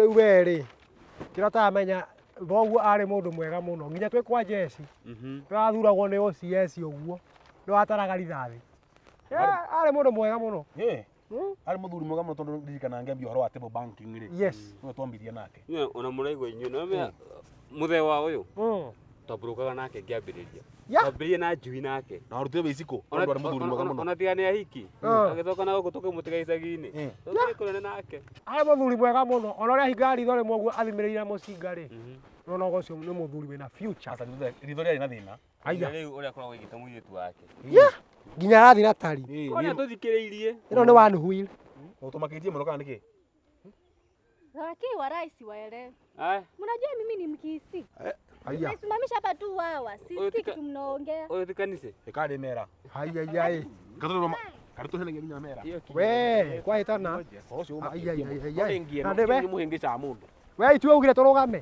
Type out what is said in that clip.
Rĩu we rĩ, kĩrĩa ũtaramenya thoguo arĩ mũndũ mwega mũno nginya twĩ kwa jeci tũrathuragwo nĩ OCS ũguo nĩ wataraga rithathi. Arĩ mũndũ mwega mũno. Arĩ mũthuri mwega mũno tondũ ndirikana ngĩambia ũhoro wa table banking rĩ. Nĩwe twambirie nake. Inyuĩ ona mũraigua inyuĩ no mũthee wa ũyũ twambũrũkaga nake ngĩambĩrĩria. Twambĩrĩria na njui nake. Na warutire wĩici kũ? Tondũ arĩ mũthuri mwega mũno. Ona tiga nĩ ahiki. Agĩcoka na gũkũ tũkĩmũtiga icagi-inĩ. Tũtirĩ kũnene nake. Arĩ mũthuri mwega mũno ona ũrĩa ahingaga ritho rĩmwe ũguo athimĩrĩire na mũcinga rĩ, nĩwona ũcio nĩ mũthuri wĩna future. Aca ritho rĩarĩ na thĩna. Aya. Rĩu ũrĩa akoragwo aigĩte mũirĩtu wake. Nginya arathiĩ na tari. Kona tũthikĩrĩirie. Ĩno nĩ one wheel. Ũtũmakĩtie mũno kana nĩkĩ? Lakini warai siwaelewi. Aya. Mnajua mimi ni Mkisii. Aya. Naisimamisha hapa tu wawa. Sisikii kitu mnaongea. Ũyũ ti kanitha. Ĩkarĩ mera. Haya yai. Karĩtũhenagia nginya mera. We, kwahĩtana. Ũhoro ũcio Ai, ai, ai, ai, ũmakĩtie ai. mũno. Na nĩwe? Nĩ mũhĩngĩcaga mũndũ. We itue ugire tũrũgame.